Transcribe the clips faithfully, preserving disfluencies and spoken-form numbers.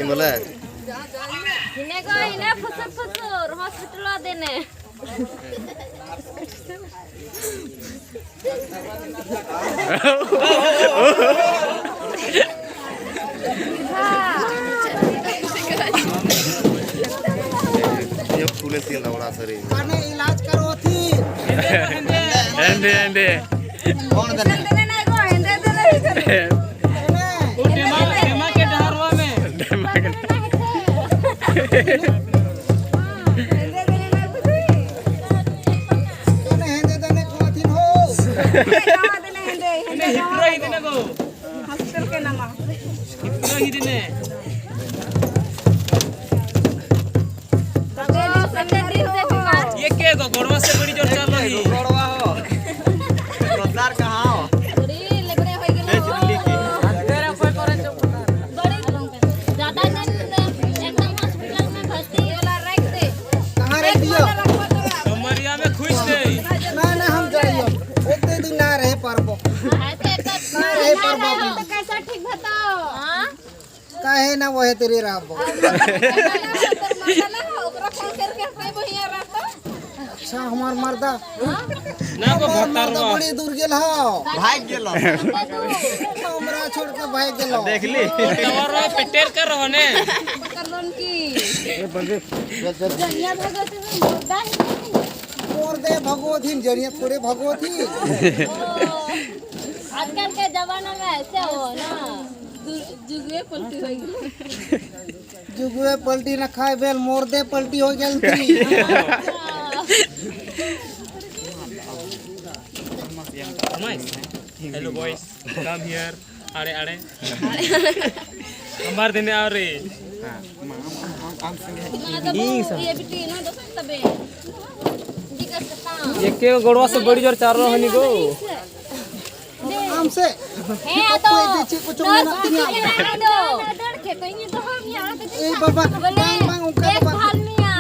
ᱵᱚᱞᱮ᱾ ᱦᱤᱱᱟᱹ ᱠᱚ ᱦᱤᱱᱟᱹ ᱯᱷᱩᱥᱩᱨ ᱯᱷᱩᱥᱩᱨ ᱦᱚᱥᱯᱤᱴᱟᱞ ᱫᱮᱱᱮ᱾ ये फूले सी लवड़ा सरी। अने इलाज करो थी। एंडे, एंडे। कौन देने? वो डेमा, डेमा के डहरवा में। डेमा के। अने हेंदे देने को थी हो। अने हिपरा ही देने को। हॉस्टल के नामा। हिपरा ही देने। ये के गो गोड़वा से बड़ी जोर चल रही। गोड़वा हो। जोरदार कहाँ हो? बड़ी लेबड़े होई गेलो। बेच दिल्ली की। ज्यादा दिन एकदम हॉस्पिटल में भर्ती वाला रख दे। कहाँ रख दियो? कमरिया में खुश नहीं। ना, ना, हम जाइयो। एक दो दिन ना रहे पारबो। ना रहे पारबो। तो कैसा ठीक बताओ? हाँ? काहे ना वहे तेरे राबो। ओकरा फोन करके अपने बहिया रहता। अच्छा, हमार मर्दा। ना को हमार मर्दा भतारवा। बड़ी दूर गेल हो। भाग गेलो। हमरा छोड़ के भाग गेलो। देख ली। टावर पे टेर कर रहो ने। पकड़ लो उनकी। जनिया भगत में मुर्दा है। मोर दे भगवत ही, जनिया थोड़े भगवत ही। आजकल के जमाना में ऐसे हो ना। दु-, जुगवे पलटी हो गई। जुगवे पलटी ना खाए बेल, मोर दे पलटी हो गेल थी। Hello boys, come here. अरे, अरे। हमार दिन आ रही। ये बिटी ना दोस्त तबे। ये के गोड़वा से बड़ी जोर चार रहा है नी गो। हमसे। ᱦᱮᱸ, ᱟᱫᱚ ᱚᱠᱚᱭ ᱫᱚ ᱪᱮᱫ ᱠᱚᱪᱚᱝ ᱫᱚᱥ ᱢᱮᱱᱟᱜ ᱛᱤᱧᱟ᱾ ᱵᱟᱡᱮ ᱢᱮᱱᱟᱜᱼᱟ, ᱟᱫᱚ᱾ ᱮᱭ ᱵᱟᱵᱟ, ᱵᱚᱞᱮ, ᱵᱟᱝ, ᱵᱟᱝ, ᱚᱱᱠᱟ ᱫᱚ ᱵᱟᱝ᱾ ᱯᱷᱟᱞᱢᱤᱭᱟ,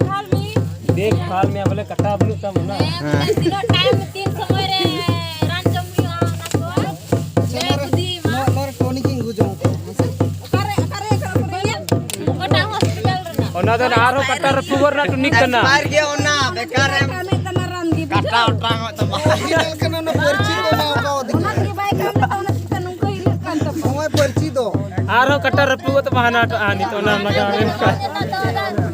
ᱯᱷᱟᱞᱢᱤ᱾ ᱫᱮᱠᱷ ᱯᱷᱟᱞᱢᱤᱭᱟ ᱵᱚᱞᱮ ᱠᱟᱴᱟ ᱵᱟᱹᱱᱩᱜ ᱛᱟᱢ ᱚᱱᱟ᱾ ᱦᱮᱸ, ᱵᱚᱞᱮ ᱛᱤᱱᱟᱹᱜ ᱴᱟᱭᱤᱢ, ᱛᱤᱱ ᱥᱚᱢᱚᱭ ᱨᱮ ᱨᱟᱱ ᱡᱚᱢ ᱦᱩᱭᱩᱜᱼᱟ, ᱚᱱᱟ ᱠᱚ᱾ ᱟᱪᱪᱷᱟ, ᱱᱚᱣᱟ, ᱱᱚᱣᱟ, ᱱᱚᱣᱟ ᱨᱮ ᱴᱚᱱᱤᱠ ᱤᱧ ᱜᱩᱡᱚᱝ ᱠᱚᱜᱼᱟ, ᱦᱮᱸ ᱥᱮ? ᱚᱠᱟᱨᱮ, ᱚᱠᱟᱨᱮ, ᱚᱠᱟᱨᱮ, ᱚᱠᱟᱨᱮ? ᱟᱫᱚ ᱟᱨᱦᱚᱸ ᱠᱟᱴᱟ ᱨᱟᱹᱯᱩᱫᱚᱜ ᱨᱮᱱᱟᱜ ᱴᱩᱱᱤᱠ ᱠᱟᱱᱟ᱾ ᱮᱠᱥᱯᱟᱭᱟᱨ ᱜᱮᱭᱟ ᱚᱱᱟ, ᱵᱮᱠᱟᱨ ᱮᱢ᱾ ᱠᱟᱢᱮ ᱛᱟᱢᱟ ᱨᱟᱱ ᱜᱮ ᱵᱤᱡᱚᱭ᱾ ᱠᱟᱴᱟ ᱚᱴᱟᱝ ᱚᱜ ᱛᱟᱢᱟ᱾ ᱚᱱᱟ ᱛᱮᱜᱮ ᱵᱟᱭ ᱠᱟᱹᱢᱤ ᱛᱟᱵᱚᱱᱟ, ᱪᱤᱠᱟᱹ ᱱᱚᱝᱠᱟ ᱤᱭᱟᱹᱜ ᱠᱟᱱ ᱛᱟᱵᱚᱱᱟ᱾ ᱱᱚᱜᱼᱚᱭ ᱯᱟᱹᱨᱪᱤ ᱫᱚ᱾ ᱟᱨᱦᱚᱸ ᱠᱟᱴᱟ ᱨᱟᱹᱯᱩᱫᱚᱜ ᱛᱟᱢᱟ, ᱦᱟᱱᱟᱴᱟᱜ, ᱦᱟᱱᱤ ᱛᱚ ᱚᱱᱟ ᱞᱟᱜᱟᱣ ᱞᱮᱱᱠᱷᱟᱱ᱾